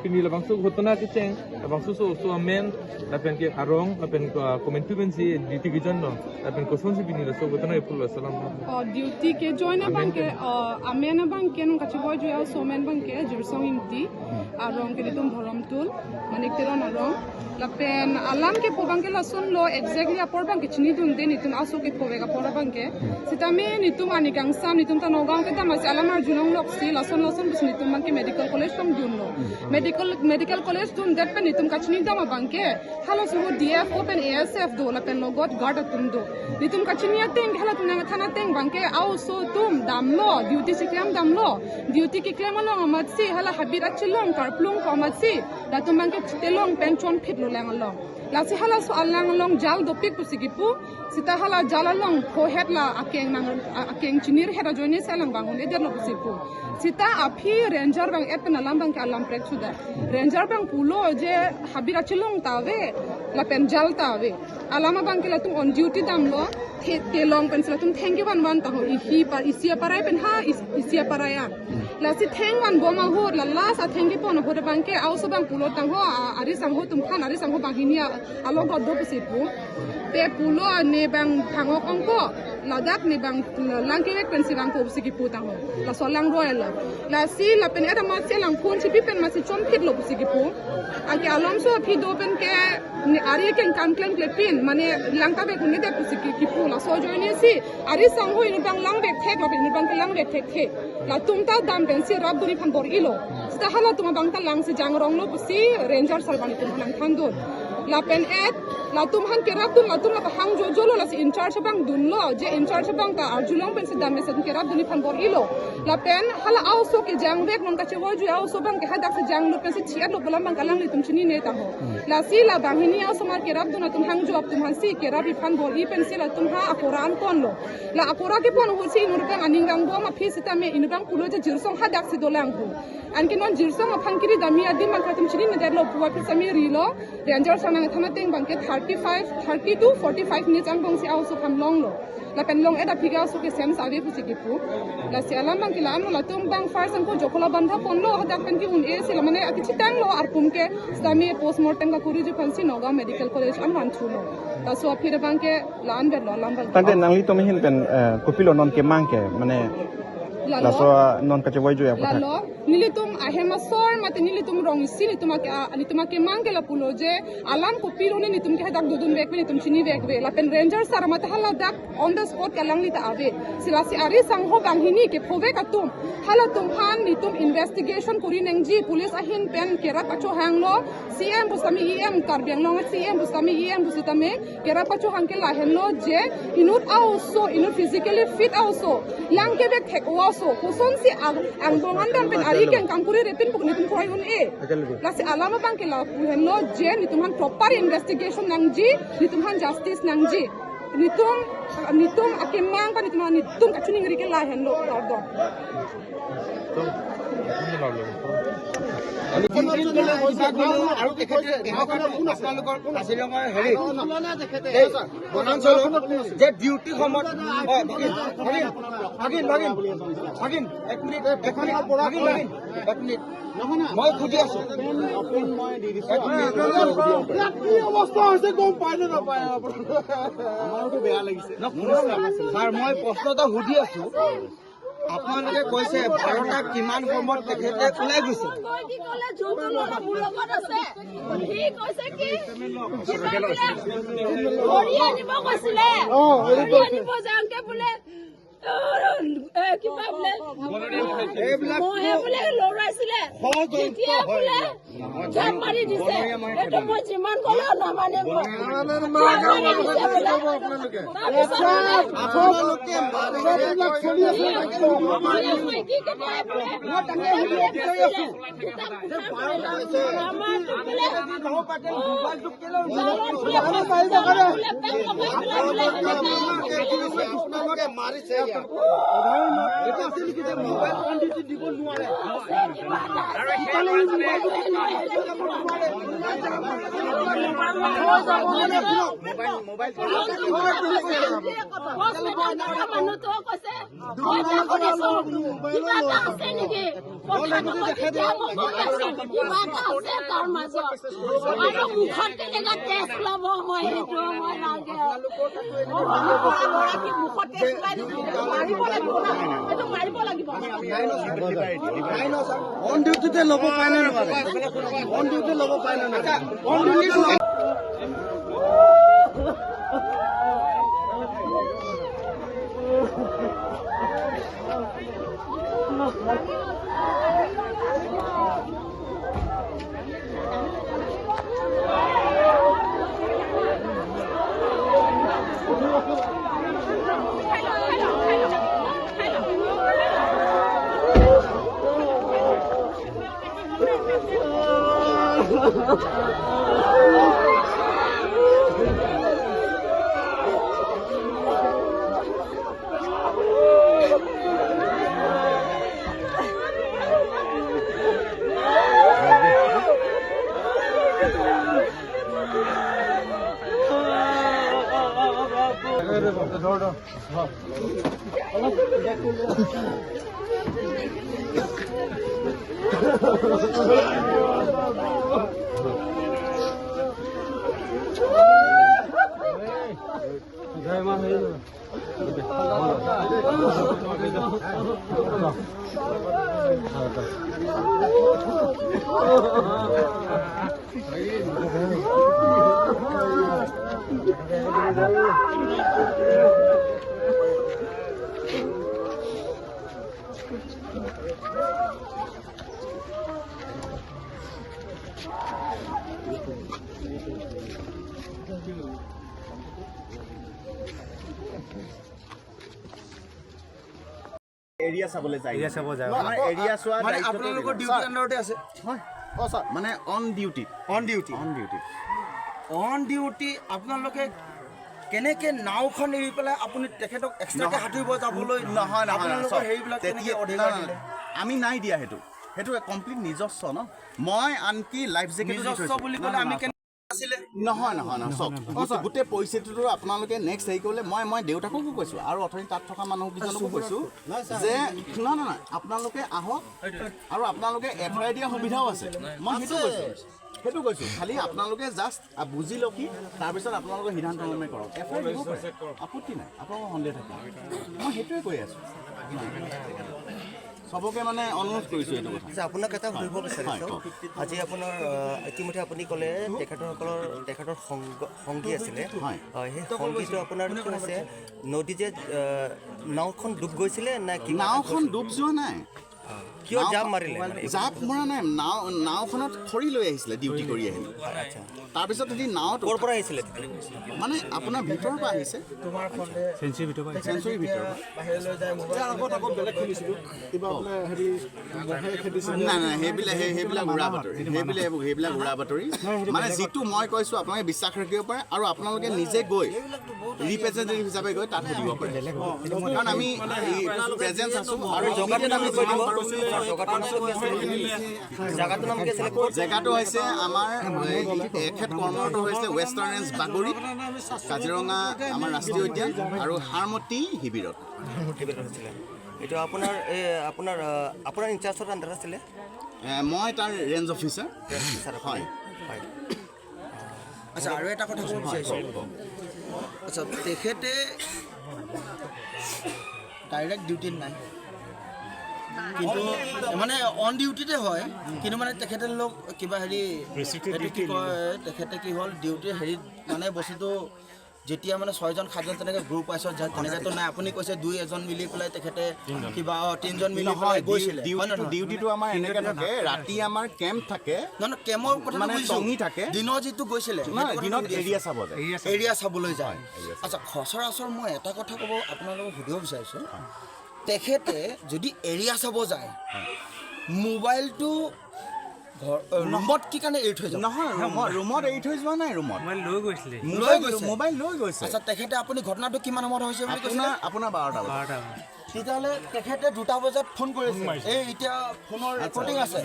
pini la bangsu ঘটনা ke cheng la bangsu so so amen la pen ke arong la pen comment ben si duty ke jon la pen koson si pini la so ঘটনা epul salam o duty ke join bangke amen bangke nong kachi boy jo somen bangke jirsong imti arong ke ditum bhorom tul manik teron arong la pen alam ke pobangke la sun lo exactly apor bangke chini dun de nitum aso ke povega por bangke sitame nitum ani gangsam nitum ta nogaon ke tamas alam ar junong lok si lason lason bis nitum bangke medical college tong dun lo medical college dun det pen nitum kachini dama bangke halo su DF open ASF do la pen logot guard atum do nitum kachini ateng hala tum nang thana teng bangke aw so tum damlo duty siklam damlo duty ki klem along amat si hala habir achilong karplung ko amat si la tum bangke telong pen chon phit lo lang along la si hala so alang along jal do pik pusigipu sita hala jal along pho het la akeng nang akeng chinir hera joini salang bangun eder lo pusipu sita aphi ranger bang et pen alam bang ke alam prek suda ranger bang pulo je habira chilong tawe la pen jal tawe alama bang ke la tum on duty dam lo the long pen sila tum thank you ban ban ta ho hi par isia parai pen ha isia paraya la si theng wan boma ho la la sa thank you pon ho de bang ke also bang pulo tang ho ari sang ho tum khan ari sang ho bang hinia alo god do pusipu te pulo ne bang thangok ongko ladak ne bang langkewek pen si bang ko pusikipu tang ho la so lang royal la si la pen era ma si lang phun chi pen ma si chom phit lo pusikipu ake alom so phi do pen ke ne ari ke kam klem klepin mane langka be kunne de pusikipu la so joini si ari sang ho inu bang lang bek thek la pen inu bang lang bek thek thek la tum ta dam pen si rab duri phan bor ilo sta hala tum bang ta lang si jang rong lo pusi ranger sarbani tum lang than dun la pen et la tum han ke rab dun la tum la hang jo jo lo la si in charge bang dun lo je in charge bang ta arjulong pen si dam me sa ke rab duni phan bor ilo la pen hala aw so ke jang bek non ka che wo ju aw so bang ke hadak si jang lo pen si chiat lo bolam bang kalang li tum chini ne ta ho la si la bang hini aw so mar ke rab dun tum hang jo ap tum han si ke rab phan bor i pen si la tum ha akoran kon lo la akora ke pon ho si inur bang aning rang bo ma phi si ta me inur bang pulo je jirsong hadak si dolang hu an ke non jirsong phan kiri dami adim bang ka tum chini ne der lo puwa phi sami ri lo ranger sanang thana teng bang ke 35 32 45 minutes ang bong si aw so kham long lo la pen long eta phiga so ke sem save pusi ki pu la si alam bang ki la am la tum bang first ang ko jokola bandha pon lo hadak pen ki un e si la mane akichi tang lo ar pum ke stami postmortem ka kuri ju phansi Nagaon medical college an wan thu lo ta so phir bang ke la an ber lo lam bang tante nang li to me hin pen kopilo non ke mang ke mane la so non ka chewai joya la lo nilitum ahema sor mate nilitum rong si nitum ke nitum ke mange la pulo je alam ko pilo ni nitum ke dak dudun bek nitum chini bek be la pen ranger sar mate hala dak on the spot ka lang lita ave sila si ari sang ho bang hini ke phove ka tum hala tum han nitum investigation kuri nengji police ahin pen kera pacho hang lo cm busami em karbiang long cm busami em busitame kera pacho hang ke la hen lo je inut also inut physically fit also lang ke bek thek so kuson si ang bongan dam pen ari ken kankuri repin puk nitum khoi un e la si alama bang ke la hen lo je nitum han proper investigation nang ji nitum han justice nang ji nitum nitum akemang pa nitum nitum kachuning ri ke la hen lo ordon যে duty সময়ত মই খুজি আছো sir, মই প্ৰশ্ন এটা সুধি আছো। আপোনালোকে কৈছে 12টা কিমান সময়ত তেখেতে ওলাই গৈছে। মাৰিছে অন ডিউটিতে ল'ব পাৰে নে নোৱাৰে? অন ডিউটি ল'ব পাৰে নে নোৱাৰে? On duty. Area চাবলৈ যায়, এৰিয়া চাব যায়, মানে এৰিয়া চোৱা মানে আপোনালোকৰ ডিউটি আণ্ডাৰতে আছে। হয় অ স্যাৰ, মানে on duty, on duty, on duty, on duty. আপোনালোকে কেনেকে নাওখন এৰি পেলাই আপুনি তেখেতক এক্সট্ৰাকে সাঁতুৰিব যাবলৈ? নহয় নহয়, আপোনালোকৰ হেৰিবিলাক কেনেকে অধিকাৰ দিলে? আমি নাই দিয়া, সেইটো সেইটো কমপ্লিট নিজস্ব ন। মই আনকি লাইফ জেকেট নিজস্ব বুলি ক'লে আমি কেনে নহয় নহয় নহয়, চাওক গোটেই পৰিস্থিতিটো আপোনালোকে নেক্সট হেৰি কৰিলে মই মই দেউতাকো কৈছোঁ আৰু অথনি তাত থকা মানুহকেইজনকো কৈছোঁ যে নহয় নহয়, আপোনালোকে আহক আৰু আপোনালোকে এফ I দিয়া সুবিধাও আছে। মই সেইটো কৈছোঁ, সেইটো কৈছোঁ, খালি আপোনালোকে জাষ্ট বুজি লওক কি, তাৰপিছত আপোনালোকে সিদ্ধান্ত মৰ্মে কৰক। এফ I দিব পাৰে, আপত্তি নাই, আপোনালোকৰ সন্দেহ থাকে, মই সেইটোৱে কৈ আছোঁ। চবকে মানে অনুৰোধ কৰিছোঁ এইটো কথা। আপোনাক এটা সুধিব বিচাৰিছোঁ, আজি আপোনাৰ ইতিমধ্যে আপুনি ক'লে তেখেতসকলৰ তেখেতৰ সংগী আছিলে, সেই সংগীটো আপোনাৰ কি হৈছে, নদী যে নাওখন ডুব গৈছিলে নে কি? নাওখন ডুব যোৱা নাই। কিয় জাপ মাৰিলে? জাপ মৰা নাই, নাও নাওখনত খৰি লৈ আহিছিলে, ডিউটি কৰি আহিলে। তাৰপিছত সিহঁতি নাৱত ক'ৰ পৰা আহিছিলে? মানে আপোনাৰ ভিতৰৰ পৰা আহিছে, চেঞ্চুৰীৰ ভিতৰৰ পৰা। নাই নাই, সেইবিলাক সেইবিলাক উৰা বাতৰি, সেইবিলাক সেইবিলাক উৰা বাতৰি। মানে যিটো মই কৈছোঁ আপোনালোকে বিশ্বাস ৰাখিব পাৰে আৰু আপোনালোকে নিজে গৈ ৰিপ্ৰেজেণ্টেটিভ হিচাপে গৈ তাত সুধিব পাৰে, কাৰণ আমি প্ৰেজেঞ্চ আছোঁ। আৰু জেগাটো হৈছে আমাৰ এখেত কৰ্মৰত হৈছে ৱেষ্টাৰ্ণ ৰেঞ্জ বাগৰিত, কাজিৰঙা আমাৰ ৰাষ্ট্ৰীয় উদ্যান আৰু হাৰমতী শিবিৰত। এইটো আপোনাৰ এই আপোনাৰ আপোনাৰ ইনচাৰ্জৰ আণ্ডাৰ আছিলে? মই তাৰ ৰেঞ্জ অফিচাৰ। হয় হয়। আচ্ছা, আৰু এটা কথা ক'ব বিচাৰিছোঁ। আচ্ছা, তেখেতে ডাইৰেক্ট ডিউটিত নাই, কিন্তু মানে অন ডিউটিতে হয়, কিন্তু মানে তেখেতে লোক কিবা হেৰি সেইটো কি কয়, তেখেতে কি হ'ল ডিউটিৰ হেৰিত মানে বস্তুটো যেতিয়া মানে 6জন 7জন তেনেকৈ গ্ৰুপ পাইছত যায়, তেনেকৈতো নাই। আপুনি কৈছে 2 এজন মিলি পেলাই তেখেতে কিবা 3জন মিলি পেলাই গৈছিলে। ডিউটিটো আমাৰ এনেকৈ থাকে, ৰাতি আমাৰ কেম্প থাকে। নহয়, কেম্পৰ কথা মানে টঙি থাকে। দিনত যিটো গৈছিলে দিনত এৰিয়া চাব যায়, এৰিয়া চাবলৈ যায়। আচ্ছা, সচৰাচৰ মই এটা কথা ক'ব আপোনালোকক সুধিব বিচাৰিছোঁ, তেখেতে যদি এৰিয়া চাব যায় মোবাইলটো ৰুমত কি কাৰণে এৰি থৈ যাব? নহয়, ৰুমত এৰি থৈ যোৱা নাই, ৰুমত লৈ গৈছিলে, লৈ গৈছে, মোবাইল লৈ গৈছে। আচ্ছা, তেখেতে আপুনি ঘটনাটো কিমান সময়ত হৈছে বুলি কৈছিলে? আপোনাৰ 12টা বজাত। তেতিয়াহ'লে তেখেতে 2টা বজাত ফোন কৰিছে। এই এতিয়া ফোনৰ ৰেকৰ্ডিং আছে।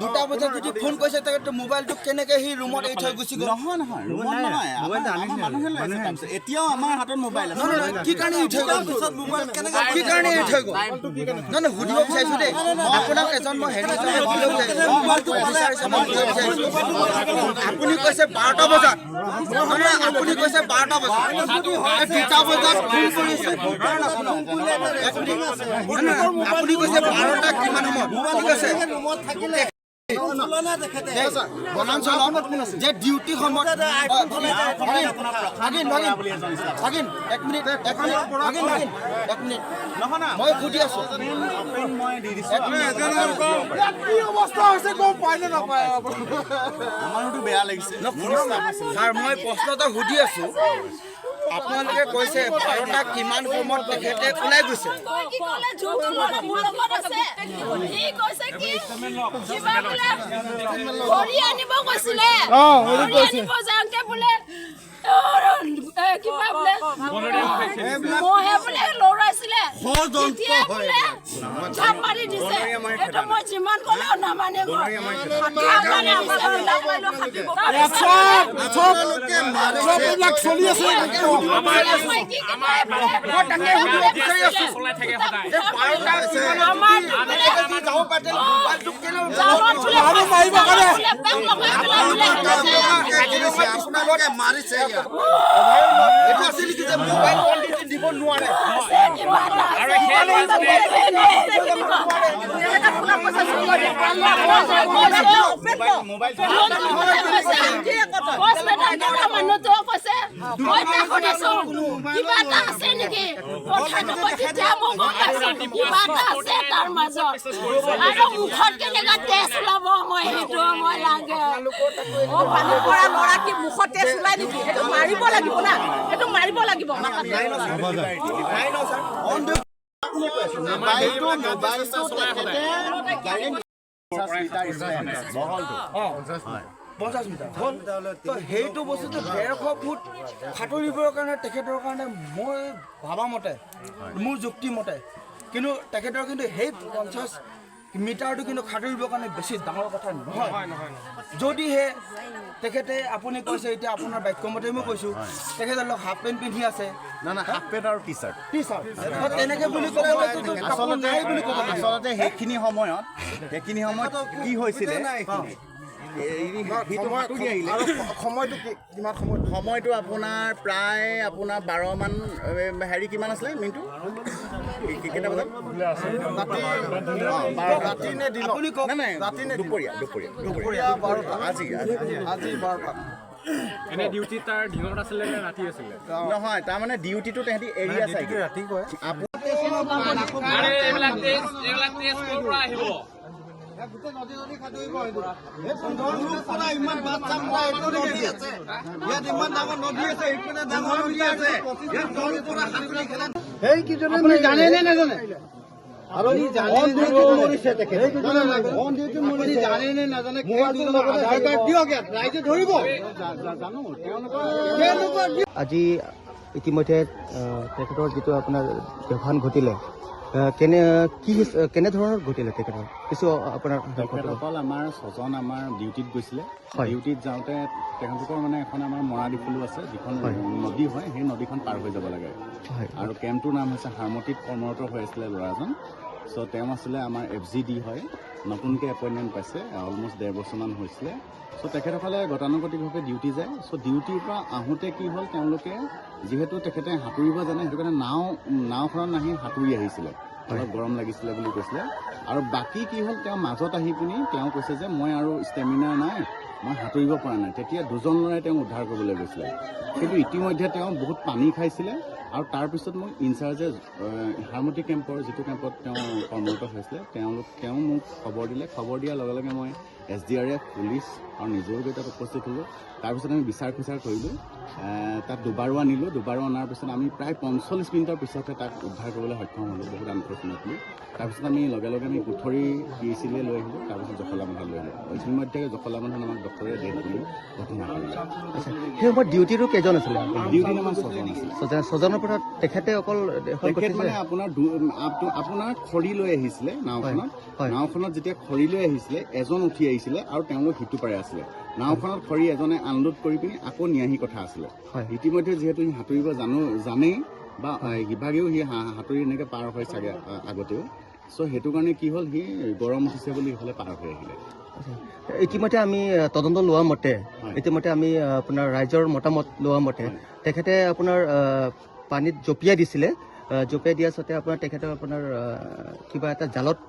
2টা বজাত যদি ফোন কৰিছে, তেখেতে মোবাইলটো কেনেকৈ সি ৰুমত এৰি থৈ গুচি গ'ল? নহয় নহয়, ৰুমত নহয়, আমাৰ মানুহে লৈ আছে। তাৰপিছত এতিয়াও আমাৰ হাতত মোবাইল আছে। নহয় নহয়, কি কাৰণে এৰি থৈ গ'ল? কি কাৰণে এৰি থৈ গ'ল? নহয় নহয়, সুধিব বিচাৰিছোঁ দেই আপোনাক। এজন মই হেৰি হিচাপে সুধিব বিচাৰিছোঁ, অফিচাৰ হিচাপে সুধিব বিচাৰিছোঁ। আপুনি কৈছে 12টা বজাত, নহয়, আপুনি কৈছে 12টা বজাত, 2টা বজাত ফোন কৰিছে। আপুনি কৈছে 12টা কিমান সময়ত? ঠিক আছে, বনাঞ্চলত যে ডিউটি সময়ত, ভাগিন ভাগিন ভাগিন, এক মিনিট, এক মিনিট, ভাগিন ভাগিন, এক মিনিট, মই সুধি আছো। আমাৰোতো বেয়া লাগিছে ছাৰ, মই প্ৰশ্ন এটা সুধি আছো। আপোনালোকে কৈছে 12টা কিমান সময়ত তেখেতে ওলাই গৈছে? দিব নোৱাৰে। পঞ্চাছ মিটাৰ হ'ল তো, সেইটো বস্তুটো 150 ফুট সাঁতুৰিবৰ কাৰণে তেখেতৰ কাৰণে মই ভবা মতে, মোৰ যুক্তি মতে কিন্তু তেখেতৰ কিন্তু সেই 50 মিটাৰটো কিন্তু সাঁতুৰিবৰ কাৰণে বেছি ডাঙৰ কথা নহয়। যদিহে তেখেতে, আপুনি কৈছে এতিয়া আপোনাৰ বাক্য মতে মই কৈছোঁ, তেখেতে অলপ হাফ পেণ্ট পিন্ধি আছে। না না, হাফ পেণ্ট আৰু টি চাৰ্ট, টি চাৰ্ট তেনেকৈ বুলি ক'বলৈ আচলতে সেইখিনি সময়ত কি হৈছিলে, সময়টো আপোনাৰ প্ৰায় আপোনাৰ 12 মান, হেৰি কিমান আছিলে মিনটো, কেইটা বজাত? দুপৰীয়া, দুপৰীয়া, দুপৰীয়া, আজি আজি 12টা। নহয়, তাৰমানে ডিউটিটো তেহেঁতি এৰিয়া চাই। আজি ইতিমধ্যে তেখেতৰ যিটো আপোনাৰ দেহাৱসান ঘটিলে, কেনে কি কেনেধৰণৰ ঘটিলে তেখেতৰ কিছু আপোনাৰ? তেখেতসকল আমাৰ 6জন আমাৰ ডিউটিত গৈছিলে। ডিউটিত যাওঁতে তেখেতলোকৰ মানে এখন আমাৰ মৰাদিফুলো আছে, যিখন নদী হয়, সেই নদীখন পাৰ হৈ যাব লাগে। আৰু কেম্পটোৰ নাম হৈছে হাৰমতিত কৰ্মৰত হৈ আছিলে ল'ৰাজন। চ' তেওঁ আছিলে আমাৰ FGD হয়, নতুনকৈ এপইণ্টমেণ্ট পাইছে, অলমষ্ট 1.5 বছৰমান হৈছিলে। চ' তেখেতসকলে গতানুগতিকভাৱে ডিউটি যায়। চ' ডিউটিৰ পৰা আহোঁতে কি হ'ল, তেওঁলোকে যিহেতু তেখেতে সাঁতুৰিব জানে, সেইটো কাৰণে নাওখনত নাহি সাঁতুৰি আহিছিলে, অলপ গৰম লাগিছিলে বুলি কৈছিলে। আৰু বাকী কি হ'ল, তেওঁ মাজত আহি পিনি তেওঁ কৈছে যে মই আৰু ষ্টেমিনা নাই, মই সাঁতুৰিব পৰা নাই। তেতিয়া 2জন ল'ৰাই তেওঁক উদ্ধাৰ কৰিবলৈ গৈছিলে, কিন্তু ইতিমধ্যে তেওঁ বহুত পানী খাইছিলে। আৰু তাৰপিছত মোক ইনচাৰ্জে হাৰমতি কেম্পৰ যিটো কেম্পত তেওঁ কৰ্মৰত হৈছিলে, তেওঁ মোক খবৰ দিলে। খবৰ দিয়াৰ লগে লগে মই SDRF, police আৰু নিজেও গৈ তাত উপস্থিত হ'লোঁ। তাৰপিছত আমি বিচাৰ খোচাৰ কৰিলোঁ, তাত দুবাৰো আনিলোঁ। দুবাৰো অনাৰ পিছত আমি প্ৰায় 45 মিনিটৰ পিছতহে তাক উদ্ধাৰ কৰিবলৈ সক্ষম হ'লোঁ, বহুত আনফৰ্চুনেটলি। তাৰপিছত আমি লগে লগে আমি কুঠৰী PHC-লৈ লৈ আহিলোঁ, তাৰপিছত জখলাবন্ধাত লৈ আহিলোঁ। ইতিমধ্যে জখলাবন্ধাত আমাক ডক্টৰে ডেথ বুলি ঘোষণা কৰিলে। সেই সময়ত ডিউটিটো কেইজন আছিলে? ডিউটিত আমাৰ 6জন আছিলে। 6জনৰ পৰা তেখেতে অকল তেখেত মানে আপোনাৰ আপোনাৰ খৰি লৈ আহিছিলে নাওখনত। নাওখনত যেতিয়া খৰি লৈ আহিছিলে এজন উঠি আহিছিলে আৰু তেওঁলোক সিটো পাৰে আছিলে। নাওখনত খৰি এজনে আনলোড কৰি পিনি আকৌ নিয়াহি কথা আছিলে। ইতিমধ্যে যিহেতু সি সাঁতুৰিব জানেই বা সিভাগেও সি সাঁতুৰি এনেকৈ পাৰ হয় চাগে আগতেও, চ' সেইটো কাৰণে কি হ'ল, সি গৰম উঠিছে বুলি সেইফালে পাৰ হৈ আহিলে। ইতিমধ্যে আমি তদন্ত লোৱা মতে, ইতিমধ্যে আমি আপোনাৰ ৰাইজৰ মতামত লোৱা মতে তেখেতে আপোনাৰ পানীত জঁপিয়াই দিছিলে। জঁপিয়াই দিয়াৰ সতে আপোনাৰ তেখেতৰ আপোনাৰ কিবা এটা জালত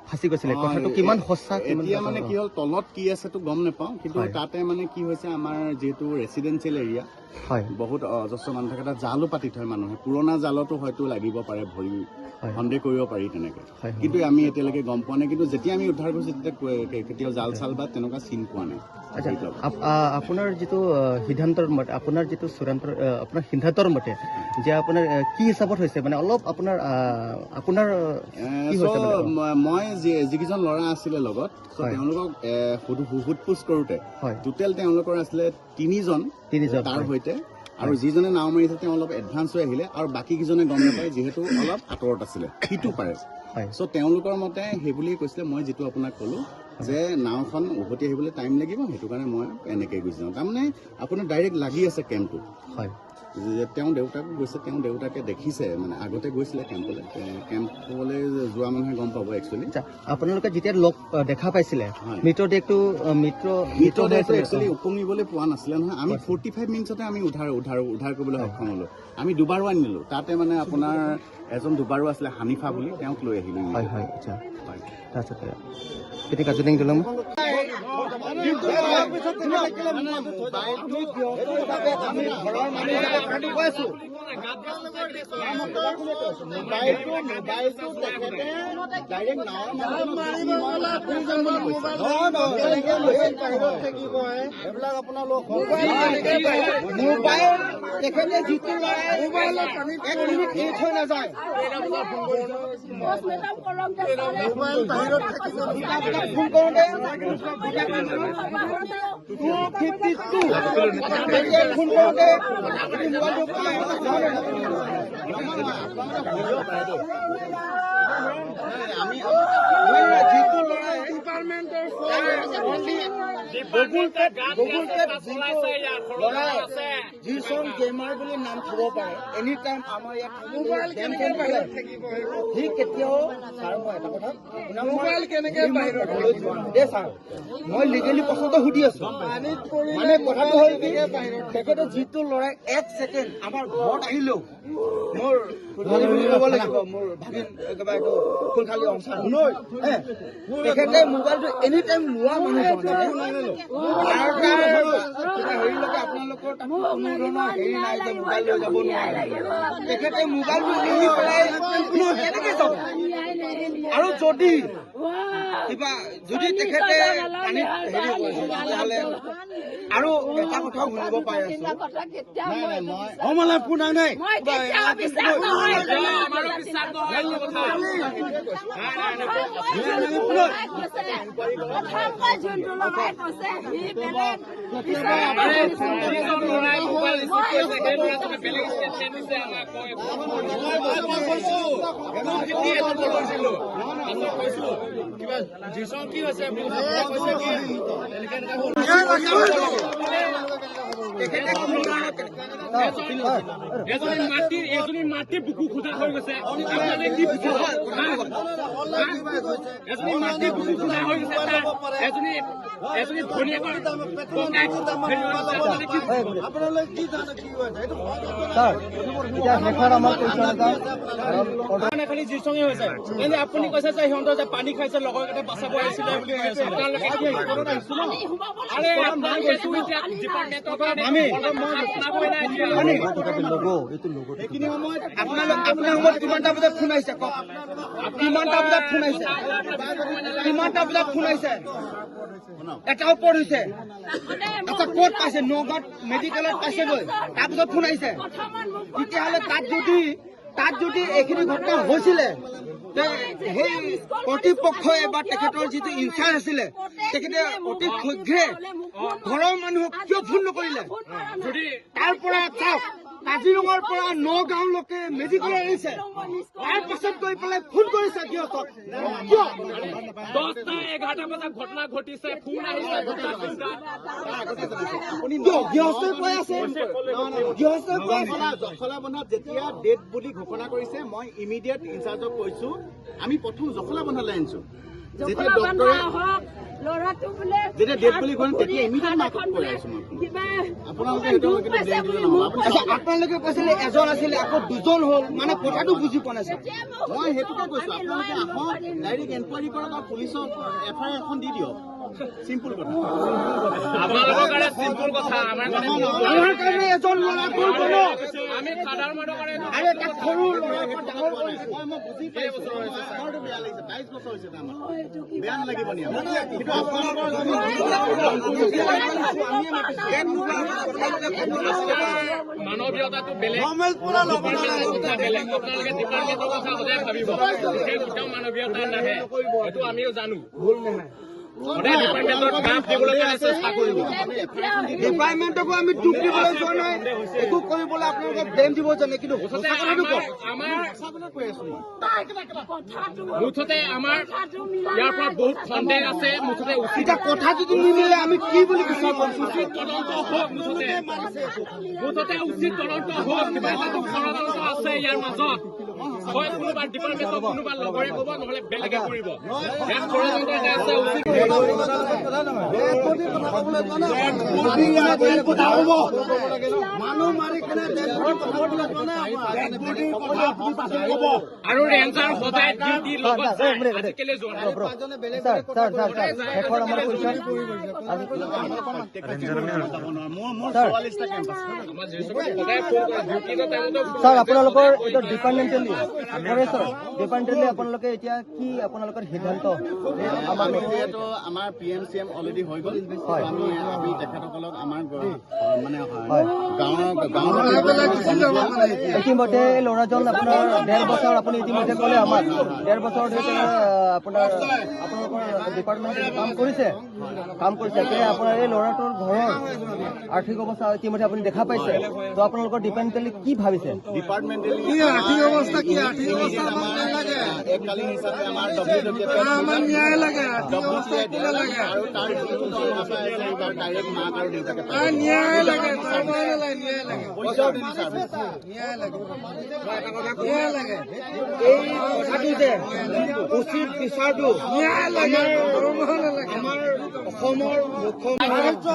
ফাঁচি গৈছিলে। কথাটো কিমান সঁচা এতিয়া মানে কি হ'ল, তলত কি আছে তো গম নাপাওঁ, কিন্তু তাতে মানে কি হৈছে, আমাৰ যিহেতু ৰেচিডেঞ্চিয়েল এৰিয়া, বহুত অজস্ৰ মানুহ থাকে, তাত জালো পাতি থয় মানুহে। পুৰণা জালতো হয়তো লাগিব পাৰে, ভৰি সন্দেহ কৰিব পাৰি তেনেকে, কিন্তু আমি এতিয়ালৈকে গম পোৱা নাই। কিন্তু যেতিয়া আমি উদ্ধাৰ কৰিছোঁ তেতিয়া কেতিয়াও জাল চাল বা তেনেকুৱা চিন পোৱা নাই। আচ্ছা, আপোনাৰ যিটো সিদ্ধান্তৰ মতে, আপোনাৰ যিটো চূড়ান্ত আপোনাৰ সিদ্ধান্তৰ মতে যে আপোনাৰ কি হিচাপত হৈছে, মানে অলপ আপোনাৰ আপোনাৰ কি হৈছে? মই যিকেইজন ল'ৰা আছিলে লগত, তেওঁলোকক সোধ পোছ কৰোঁতে টোটেল তেওঁলোকৰ আছিলে 3জন তাৰ সৈতে, আৰু যিজনে নাও মাৰিছে তেওঁ অলপ এডভান্স হৈ আহিলে আৰু বাকীকেইজনে গম নাপায় যিহেতু অলপ আঁতৰত আছিলে সিটো পাৰে। চ' তেওঁলোকৰ মতে সেই বুলিয়ে কৈছিলে, মই যিটো আপোনাক ক'লোঁ যে নাওখন উভতি আহিবলৈ টাইম লাগিব, সেইটো কাৰণে মই এনেকৈ গুচি যাওঁ। তাৰমানে আপোনাৰ ডাইৰেক্ট লাগি আছে কেম্পটো। তেওঁ দেউতাকো গৈছে, তেওঁ দেউতাকে দেখিছে, মানে আগতে গৈছিলে কেম্পলৈ। কেম্পলৈ যোৱা মানুহে গম পাব একচুৱেলি। আপোনালোকে যেতিয়া লগ দেখা পাইছিলে মৃতদেহটো, মৃতদেহটো একচুৱেলি উপঙিবলৈ পোৱা নাছিলে নহয়। আমি 45 মিনিটছতে আমি উদ্ধাৰ উদ্ধাৰ উদ্ধাৰ কৰিবলৈ সক্ষম হ'লোঁ। আমি দুবাৰো আনিলোঁ তাতে, মানে আপোনাৰ এজন দুবাৰো আছিলে হানিফা বুলি, তেওঁক লৈ আহিলোঁ। হয় হয়, আচ্ছা। তাৰপিছতে গেমাৰ বুলি নাম থব পাৰে, এনি টাইম আমাৰ ইয়াত সি কেতিয়াও। ছাৰ মই এটা কথা, দেই ছাৰ, মই লিগেলি প্ৰশ্নটো সুধি আছো। মানে কথাটো হ'ল কি, তেখেতে যিটো ল'ৰাই 1 ছেকেণ্ড আমাৰ ঘৰত আহিলেও মোৰ ক'ব লাগিব, মোৰ ভাগিন একেবাৰে এইটো খুলখালি অংশ, তেখেতে মোবাইলটো এনি টাইম লোৱা মানুহ হেৰিলৈকে আপোনালোকৰ তাত কোনো ধৰণৰ হেৰি নাই যে মোবাইল লৈ যাব নোৱাৰে। তেখেতে মোবাইলটো এৰি পেলাই কেনেকে যাব? আৰু যদি কিবা যদি তেখেতে পানীত হেৰি কৰিছে তেতিয়াহ'লে আৰু এটা কথাও শুনিব পাই আছো। এজনী মাতৃ বুকু খোজা হৈ গৈছে, এজনী মাতৃ বুকু খোজা হৈ গৈছে, এজনী এজনী ভনীয়েকৰ খালি জিচঙে হৈছে। কিন্তু আপুনি কৈছে যে সিহঁতৰ যে পানী খাইছে লগৰ কেইটা বাচাব আহিছিলে বুলি কৈ আছে। আপোনাৰ সময়ত কিমানটা বজাত ফোন আহিছে কওক? কিমানটা বজাত ফোন আহিছে? কিমানটা বজাত ফোন আহিছে? পাইছে, এটা ওপৰত হৈছে। আচ্ছা, ক'ত পাইছে? নগাঁৱত মেডিকেলত পাইছেগৈ, তাৰপিছত ফোন আহিছে। তেতিয়াহ'লে তাত যদি এইখিনি ঘটনা হৈছিলে, সেই কৰ্তৃপক্ষই বা তেখেতৰ যিটো ইনচাৰ্জ আছিলে, তেখেতে অতি শীঘ্ৰে ঘৰৰ মানুহক কিয় ফোন নকৰিলে? তাৰ পৰা চাওক, কাজিৰঙাৰ পৰা নগাঁওলৈকে মেডিকেলত আনিছে, তাৰ পাছত গৈ পেলাই ফোন কৰিছে গৃহস্থক, কিয়? 10টা 11টা বজাত ঘটনা ঘটিছে, ফোন আহিছে 2টা 3টাত। কিয়? গৃহস্থই কৈ আছে, গৃহস্থই কৈ আছে। জখলাবন্ধাত যেতিয়া ডেথ বুলি ঘোষণা কৰিছে, মই ইমিডিয়েট ইনচাৰ্জক কৈছো, আমি প্ৰথম জখলাবন্ধালৈ আনিছো। যেতিয়া ডক্টৰে ল'ৰাটো বোলে যেতিয়া ডেথ বুলি ঘোষণা, তেতিয়া ইমিডিয়েট মাকক কৈ আছো মই। কিবা আপোনালোকে সেইটো কিন্তু ব্লেম দিলে নহ'ব। আপুনি আচ্ছা, আপোনালোকে কৈছিলে এজন আছিলে, আকৌ দুজন হ'ল, মানে কথাটো বুজি পোৱা নাছিল। মই সেইটোকে কৈছো, আপোনালোকে আহক, ডাইৰেক্ট এনকুৱাৰী কৰক আৰু পুলিচক এফ I R এখন দি দিয়ক। চিম্পুল কথা। আপোনালোকৰ কাৰণে চিম্পুল কথা, আমাৰ কাৰণে আমাৰ কাৰণে এজন ল'ৰা গ'ল ন। আমি সাধাৰণ মানুহৰ কাৰণে আৰু এটা সৰু ল'ৰা পৰা ডাঙৰ কৰিছো। মই বুজি পাইছো, আমাৰতো বেয়া লাগিছে। 22 বছৰ হৈছে তাৰ আমাৰ, বেয়া নালাগিব নি আমাৰ? কিন্তু আপোনালোকৰ যদি মানৱীয়তাটো বেলেগ, ডিপাৰ্টমেণ্টৰ কথা বেলেগ। আপোনালোকে ডিপাৰ্টমেণ্টৰ কথা সদায় ভাবিব, কেতিয়াও মানৱীয়তা নাহে, সেইটো আমিও জানো। ভুল নহয়। সদায় ডিপাৰ্টমেণ্টত গাপ দিবলৈ কাৰণে চেষ্টা কৰিব। ডিপাৰ্টমেণ্টকো আমি দুখ দিবলৈ যোৱা নাই, একো কৰিবলৈ আপোনালোকক ব্লেম দিব যোৱা নাই, কিন্তু সঁচা কথাটো কওক। আমাৰ মুঠতে আমাৰ ইয়াৰ পৰা বহুত সন্দেহ আছে। মুঠতে উচিত এতিয়া কথা যদি নিমিলে, আমি কি বুলি বিচাৰ কৰিছো? উচিত তদন্ত হওক। মুঠতে উচিত তদন্ত হওক। কিবা এটাতো ষড়যন্ত্ৰ আছে ইয়াৰ মাজত। হয় কোনোবা ডিপাৰ্টমেণ্টৰ কোনোবা লগৰে ক'ব, নহ'লে বেলেগে কৰিব। ইয়াত ষড়যন্ত্ৰ এটা আছে। উচিত মানুহ মাৰি কেনে আৰু ৰেঞ্জাৰ সদায় ডিউটি লগত যায়, আজি কেলে যোৱা নাই? ছাৰ, ছাৰ, ছাৰ, ছাৰ, শেষৰ আমাৰ কুৱেশ্যন। মোৰ 44টা কেম্প আছে। আমাৰ যিসকল সদায় ফোন কৰে ডিউটিৰ টাইমতো। ছাৰ, আপোনালোকৰ এইটো ডিপাৰ্টমেণ্টেলি ফৰেষ্টৰ ডিপাৰ্টমেণ্টেলি আপোনালোকে এতিয়া কি আপোনালোকৰ সিদ্ধান্ত আমাক? আমি যিহেতু আমাৰ P M C M already হৈ গ'ল, আমি তেখেতসকলক আমাৰ মানে গাঁৱৰ ইতিমধ্যে এই ল'ৰাজন আপোনাৰ 1.5 বছৰ, আপুনি ইতিমধ্যে ক'লে আমাক, 1.5 বছৰ ধৰি তেওঁ আপোনালোকৰ ডিপাৰ্টমেণ্টত কাম কৰিছে। এতিয়া আপোনাৰ এই ল'ৰাটোৰ ঘৰৰ আৰ্থিক অৱস্থা ইতিমধ্যে আপুনি দেখা পাইছে। তো আপোনালোকৰ ডিপাৰ্টমেণ্টেলি কি ভাবিছে? ডিপাৰ্টমেণ্টেলি আৰ্থিক অৱস্থা কি, আৰ্থিক অৱস্থা এককালীন হিচাপে আমাৰ ডব্লিউ ন্যায় লাগে আৰু তাৰ যিটো দৰমহা পাই আছে, তাৰ ডাইৰেক্ট মাক আৰু দেউতাকে পায়। ন্যায় লাগে, পইচাও দিম ছাৰ্ভিচ। এই কথাটো যে উচিত বিচাৰটো আমাৰ অসমৰ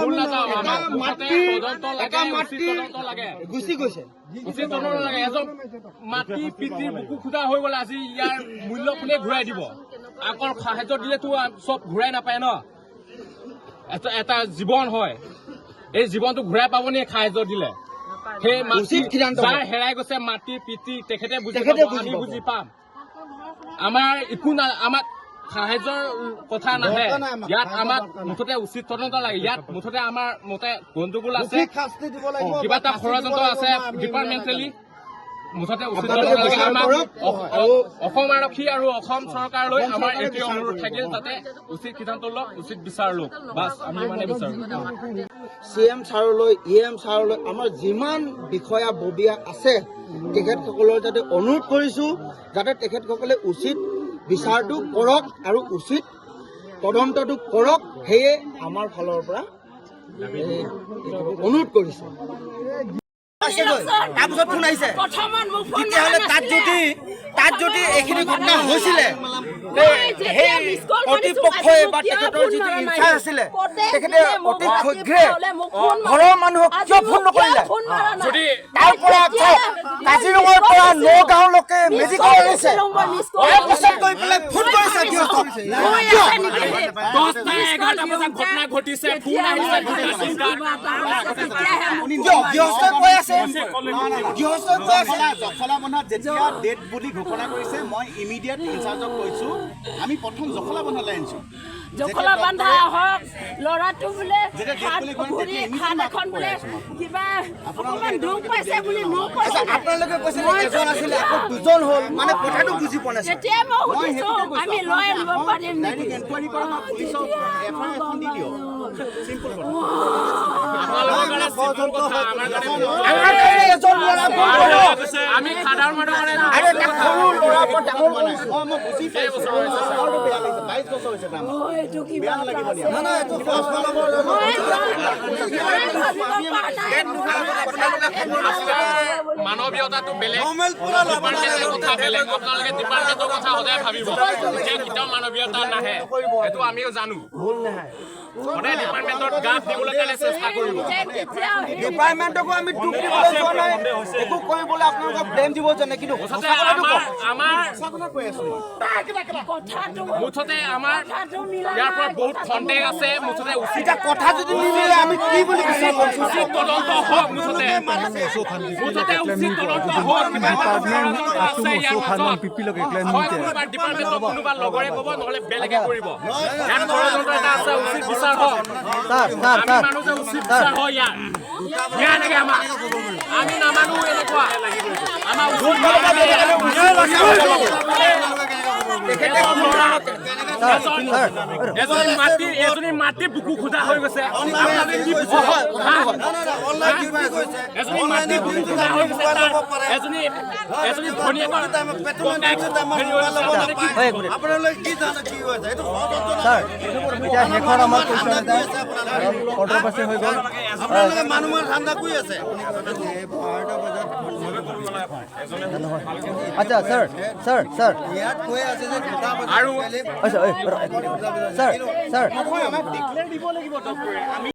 ভুল নাযাওঁ, এটা আমাক মুঠতে মাতৃ তদন্ত লাগে, এটা উচিত মাতৃ তদন্ত লাগে। গুচি গৈছে। উচিত তদন্ত লাগে। এজন মাতৃ পিতৃৰ বুকু খুদা হৈ গ'লে আজি ইয়াৰ মূল্য কোনে ঘূৰাই দিব? আকৌ সাহায্য দিলেতো চব ঘূৰাই নাপায় ন। এটা জীৱন হয়, এই জীৱনটো ঘূৰাই পাব নি সাহায্য দিলে? সেই মাতৃ উচিত সিদ্ধান্ত যাৰ হওক। হেৰাই গৈছে মাতৃ পিতৃ, তেখেতে বুজি তেখেতে পাব, বুজি আমি পাব। বুজি পাম। আমাৰ একো না, আমাক সাহায্যৰ কথা নাহে ইয়াত। আমাক মুঠতে উচিত তদন্ত লাগে ইয়াত। মুঠতে আমাৰ মতে গণ্ডগোল আছে, কিবা এটা ষড়যন্ত্ৰ আছে ডিপাৰ্টমেণ্টেলি। মুঠতে উচিত তদন্ত আপোনালোকে লাগে। বিচাৰ আমাক কৰক আৰু অসম আৰক্ষী আৰু অসম চৰকাৰলৈ আমাৰ এইটোৱে অনুৰোধ থাকিল, যাতে উচিত সিদ্ধান্ত লওক, উচিত বিচাৰ লওক। বাছ, আমি মানে বিচাৰো। চি এম ছাৰলৈ, ই এম ছাৰলৈ, আমাৰ যিমান বিষয়া ববীয়া আছে, তেখেতসকলৰ যাতে অনুৰোধ কৰিছোঁ, যাতে তেখেতসকলে উচিত বিচাৰটো কৰক আৰু উচিত তদন্তটো কৰক। সেয়ে আমাৰ ফালৰ পৰা এই অনুৰোধ কৰিছোঁ। তাৰপিছত ফোন আহিছে। তেতিয়াহ'লে তাত যদি এইখিনি ঘটনা হৈছিলে, সেই কৰ্তৃপক্ষই বা তেখেতৰ যিটো ইনচাৰ্জ আছিলে, তেখেতে অতি শীঘ্ৰে ঘৰৰ মানুহক কিয় ফোন নকৰিলে? যদি তাৰ পৰা চাওক, কাজিৰঙাৰ পৰা নগাঁওলৈকে মেডিকেল আনিছে, তাৰ পাছত গৈ পেলাই ফোন কৰিছে গৃহস্থক, কিয়? 10টা 11টা বজাত ঘটনা ঘটিছে, ফোন আহিছে 2টা 3টাত। কিয়? গৃহস্থই কৈ আছে, গৃহস্থই কৈ আছে। জখলাবন্ধাত যেতিয়া ডেথ বুলি ঘোষণা কৰিছে, মই ইমিডিয়েট ইনচাৰ্জক কৈছো, আমি প্ৰথম জখলাবন্ধালৈ আনিছো। জখলা বান্ধা হওক, ল'ৰাটো বোলে হাত ভৰি হাত এখন বোলে কিবা অকণমান দুখ পাইছে বুলি মোক কৈছে। আপোনালোকে কৈছে এজন আছিলে আকৌ দুজন হ'ল, মানে কথাটো বুজি পোৱা নাই। তেতিয়া মই সুধিছো আমি লৈ আনিব পাৰিম নেকি? আমি সাধাৰণ মানুহ। মানৱীয়তাটো বেলেগ, কথা বেলেগ। আপোনালোকে ডিপাৰ্টমেণ্টৰ কথা সদায় ভাবিব, যে কেতিয়াও মানৱীয়তা নাহে, সেইটো আমিও জানো। সদায় ডিপাৰ্টমেণ্টত গাপ দিবলৈ কাৰণে চেষ্টা কৰিব। ডিপাৰ্টমেণ্টকো আমি দুখ দিবলৈ যোৱা নাই, একো কৰিবলৈ আপোনালোকক ব্লেম দিব যোৱা নাই, কিন্তু আমাৰ মুঠতে আমাৰ ইয়াৰ পৰা বহুত সন্দেহ আছে। মুঠতে উচিত কথা যদি নিমিলে আমি কি বুলি বিশ্বাস কৰিম? উচিত তদন্ত হওক, মুঠতে মুঠতে উচিত তদন্ত হওক। আছে ইয়াৰ মাজত কোনোবা ডিপাৰ্টমেণ্টৰ কোনোবা লগৰে ক'ব, নহ'লে বেলেগে কৰিব। ইয়াত ষড়যন্ত্ৰ এটা আছে, উচিত বিচাৰ হওক। আমি মানুহ যে উচিত বিচাৰ হয় ইয়াৰ। ন্যায় লাগে আমাক, আমি নামানো এনেকুৱা। আমাৰ এজনী মাতৃ বুকু খোদা হৈ গৈছে। এজনী মাতৃ বুকু খোদা হৈ গৈছে, এজনী এজনী ভনীয়েকৰ। আচ্ছা স্যাৰ স্যাৰ স্যাৰ আৰু আচ্ছা স্যাৰ স্যাৰ ডিক্লেয়াৰ দিব লাগিব।